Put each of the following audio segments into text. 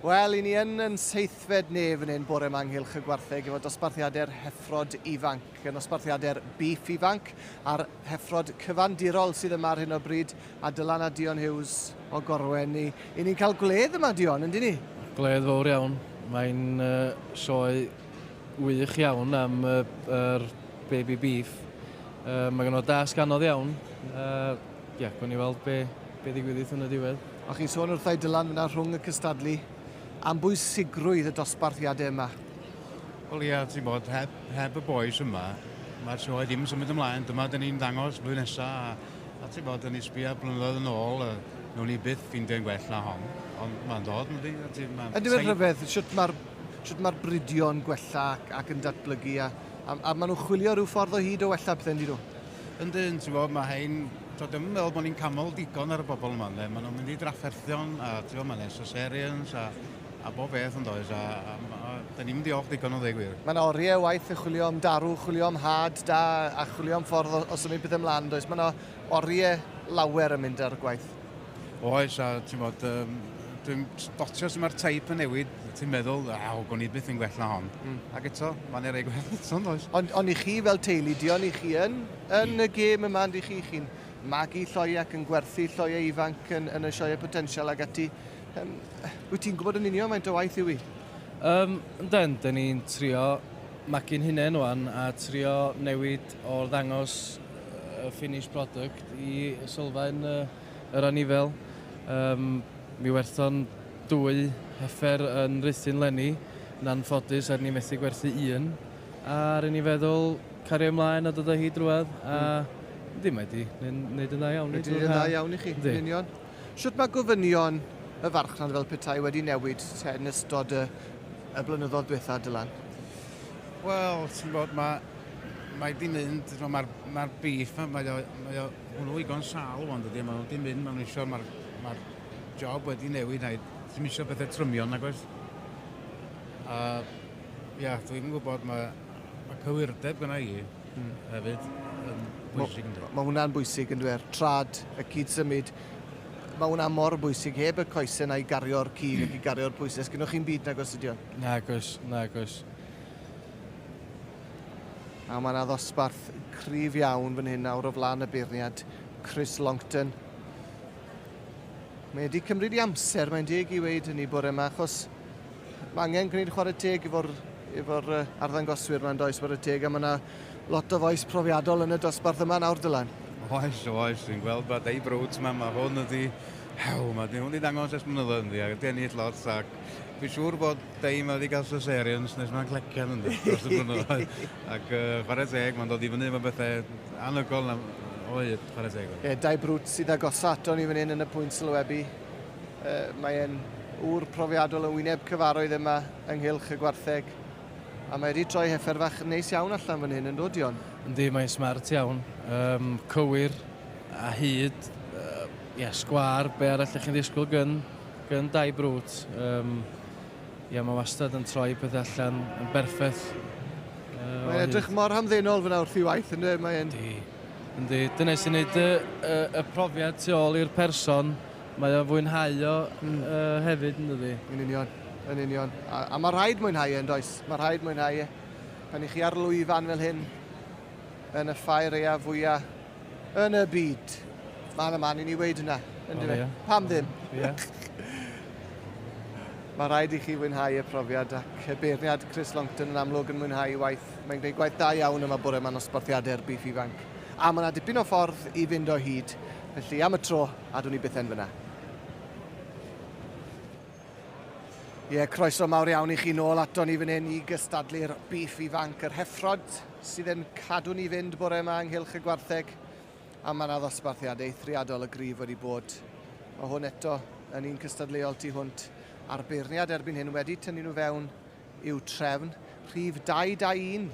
Wel, i ni yn yn seithfed nef fan hyn bore yma ynghylch y gwartheg efo dosbarthiadau'r heffrod ifanc, y nosbarthiadau'r beef ifanc a'r heffrod cyfandirol sydd yma ar hyn o bryd, a Dylan a Dion Hughes o Gorwen. I, i ni'n cael gwledd yma, Dion, yndyn ni? Gwledd fawr iawn. Mae'n sioe wych iawn am yr baby beef. Mae gen o dasg anodd iawn. Ia, gwn i weld be, be ddigwyddith yn y diwedd. O'ch chi'n sôn wrtha i Dylan fyna rhwng y cystadlu am bwysigrwydd y dosbarthiadau yma. Wel ia, ti'n bod, heb, heb y boys yma, mae'r sioe ddim yn symud ymlaen. Dyma dyn ni'n dangos blwyddyn nesa, a, a ti'n bod, dyn ni'n sbio blynyddoedd yn ôl, a wnawn ni byth ffeindio'n gwell na hon. Ond mae'n dod, yndi? Ydy fe'n rhyfedd, sut mae'r sut mae'r bridio'n gwella ac, ac yn datblygu, a, a, a maen nhw'n chwilio rhyw ffordd o hyd o wella pethau, yndyn nhw? Yndyn, ti'n gwybod, mae hein, to, dwi'm yn meddwl bod ni'n camol digon ar y bobl yma, ynde. Maen nhw'n mynd i drafferthion, a ti'n gwybod, mae'n cesareans, a, a bob beth yn does, a, a, a, da ni'n diolch digon o ddeu gwir. Mae yna oriau waith yn chwilio am darw, chwilio am had da, a chwilio am ffordd o, o symud pethau ymlaen, does. Mae yna oriau lawer yn mynd ar y gwaith. Oes, a ti'n bod, dwi'n dotio sut mae'r teip yn newid, ti'n meddwl, aw, gwn i byth yn gwell na hon. Ac eto, mae'n ei rei gwell eto, does? Ond, ond i chi fel teulu, Dion, i chi yn, yn y gêm yma, ynddi chi, chi'n magu lloiau ac yn gwerthu lloiau ifanc yn, yn y sioeau potensial ac ati. Um, wyt ti'n gwybod yn union faint o waith yw i? Ynden, dyn ni'n trio magu'n hunain wan a trio newid o'r ddangos y finished product i sylfaen yr anifel. Mi werthon dwy heffer yn Rhuthun leni, yn anffodus er ni methu gwerthu un. A ry'n ni feddwl cario ymlaen a dod â hi drwadd a yndi mae di neud yn dda iawn. Wedi neud yn dda iawn i chi, yn union. Shwt mae gofynion y farchnad fel petai wedi newid te yn ystod y, y blynyddoedd diwetha, Dylan? Wel, ti'n bod, mae mae di mynd, mae'r ma beef, mae o, mae o, hwnnw igon sâl wan, dydy, mae wedi mynd, mae'n eisiau, mae'r ma job wedi newid, na, ti'n eisiau pethau trymion, nag oes? A, ia, dwi'n gwybod, mae, mae cywirdeb gyna i hefyd yn bwysig yn dweud. Mae hwnna'n bwysig yn dweud, trad, y cyd-symud, mae hwnna mor bwysig, heb y coesau na i gario'r cig ac i gario'r pwysau, sgynnoch chi'n byd nag oes ydi o? Nag oes, nag oes. A mae yna ddosbarth cryf iawn fan hyn nawr o flaen y beirniad Chris Longton. Mae wedi cymryd i amser, mae'n deg i weid hynny bore yma, achos mae angen gwneud chwarae teg efo'r efo arddangoswyr yma'n does, chwarae teg, a mae yna lot o fois profiadol yn y dosbarth yma nawr, Dylan. Oes, oes, dwi'n gweld bod Dave Rhodes yma, mae hwn ydi, hew, mae hwn wedi dangos ers blynyddoedd yndi, ac wedi ennill lot, ac dwi'n siŵr bod Dave mae wedi cael cesareans nes mae'n clecian yndi, dros y blynyddoedd. Ac chwarae teg, mae'n dod i fyny efo bethau anhygoel na o hyd, chwarae teg. Ie, Dai Brwt sydd agosa ato ni fan hyn yn y pwynt sylwebu. Mae e'n ŵr profiadol yn wyneb cyfarwydd yma ynghylch y gwartheg. A mae wedi troi heffer fach neis iawn allan fan hyn yn dod, Dion. Yndi, mae'n smart iawn. Um, cywir a hyd, yeah, sgwâr, be arall ych chi'n ddisgwyl gyn, gyn Dai Brwt. Um, ia, mae wastad yn troi pethau allan yn berffaith. Mae'n edrych mor hamddenol fyna wrth i waith, ynddo? Mae'n... Yndi, yndi. Dyna sy'n neud y, y, y profiad tu ôl i'r person. Mae o'n fwynhau o hefyd, yn dydi? Yn union, yn union. A, a mae rhaid mwynhau e, yn does? Mae rhaid mwynhau e. Pan i chi ar lwyfan fel hyn, yn y ffair eia fwyaf yn y byd. Man y man i ni weid hynna, yn dyfe? Pam ddim? Ie. Mae rhaid i chi fwynhau y profiad ac y beirniad Chris Longton yn amlwg yn mwynhau ei waith. Mae'n gwneud gwaith da iawn yma bore yma nosbarthiadau'r Beef Ifanc. A mae yna dipyn o ffordd i fynd o hyd. Felly am y tro, adwn ni byth en fyna. Ie, yeah, croeso mawr iawn i chi nôl ato ni fan hyn i gystadlu'r Beef Ifanc, yr heffrod sydd yn cadw ni fynd bore yma ynghylch y gwartheg. A mae yna ddosbarthiad eithriadol y gryf wedi bod. Mae hwn eto yn un cystadleuol tu hwnt. A'r beirniad erbyn hyn wedi tynnu nhw fewn i'w trefn. Rhif 221,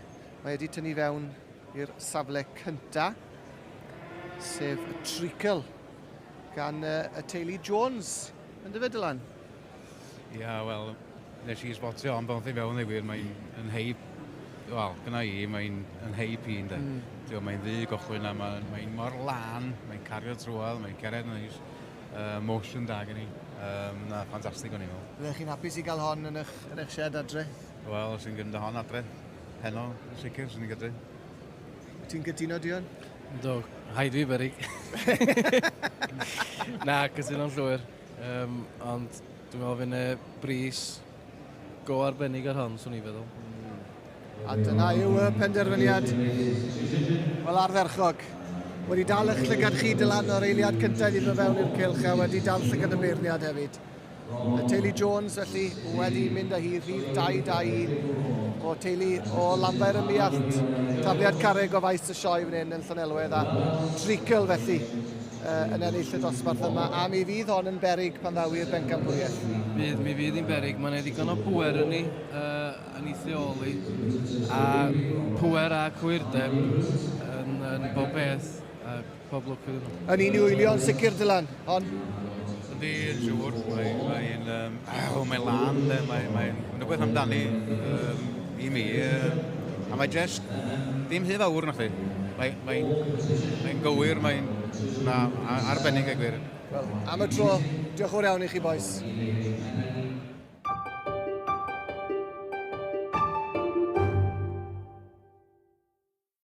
mae wedi tynnu fewn i'r safle cynta, sef y Treacle gan y teulu Jones. Yn dyfe, Dylan? Ia, wel, nes i sbotio ond pan i fewn i wir, mae'n yn heip, wel, gyna i, mae'n yn heip i, ynddo. Mae'n ddu gochwyn a mae'n mae mor lân, mae'n cario trwodd, mae'n cered yn neis, motion da gen i. Na, ffantastig o'n i'n meddwl. Byddech chi'n hapus i gael hon yn eich, yn eich shed adre? Wel, sy'n gyda hon adre. Heno, yn sicr, sy'n gyda. Ti'n cytuno, Dion? Do, haid fi berig. Na, cytuno'n llwyr. Ond dwi'n meddwl fydd yna bris go arbennig ar hon, swn i'n feddwl. A dyna yw y penderfyniad. Wel, ardderchog. Wedi dal eich llygad chi, Dylan, o'r eiliad cyntaf i ddod fewn i'r cylch a wedi dal llygad y beirniad hefyd. Y teulu Jones, felly, wedi mynd â hi rhif 2-2-1 o teulu o Lanfair ym Muallt. Tafliad carreg o faes y sioe fan hyn yn Llanelwedd a Treacle, felly, yn ennill y dosbarth yma. A mi fydd hon yn berig pan ddaw i'r bencampwriaeth. Bydd, mi fydd hi'n berig. Mae'n ddigon o bwer yn ni, yn ei theoli. A pwer a cwyrdeb yn bob beth. A pob lwc iddyn nhw. Yn un i wylio yn sicr, Dylan. Hon. Yndi, yn siŵr. Mae'n mae oh, mae lan, de, mae'n mae, mae rhywbeth amdani i mi. A mae just ddim rhy fawr na chdi. Mae'n mae, mae gywir, mae'n arbennig a gwir. Wel, am y tro, diolch yn fawr iawn i chi, boys.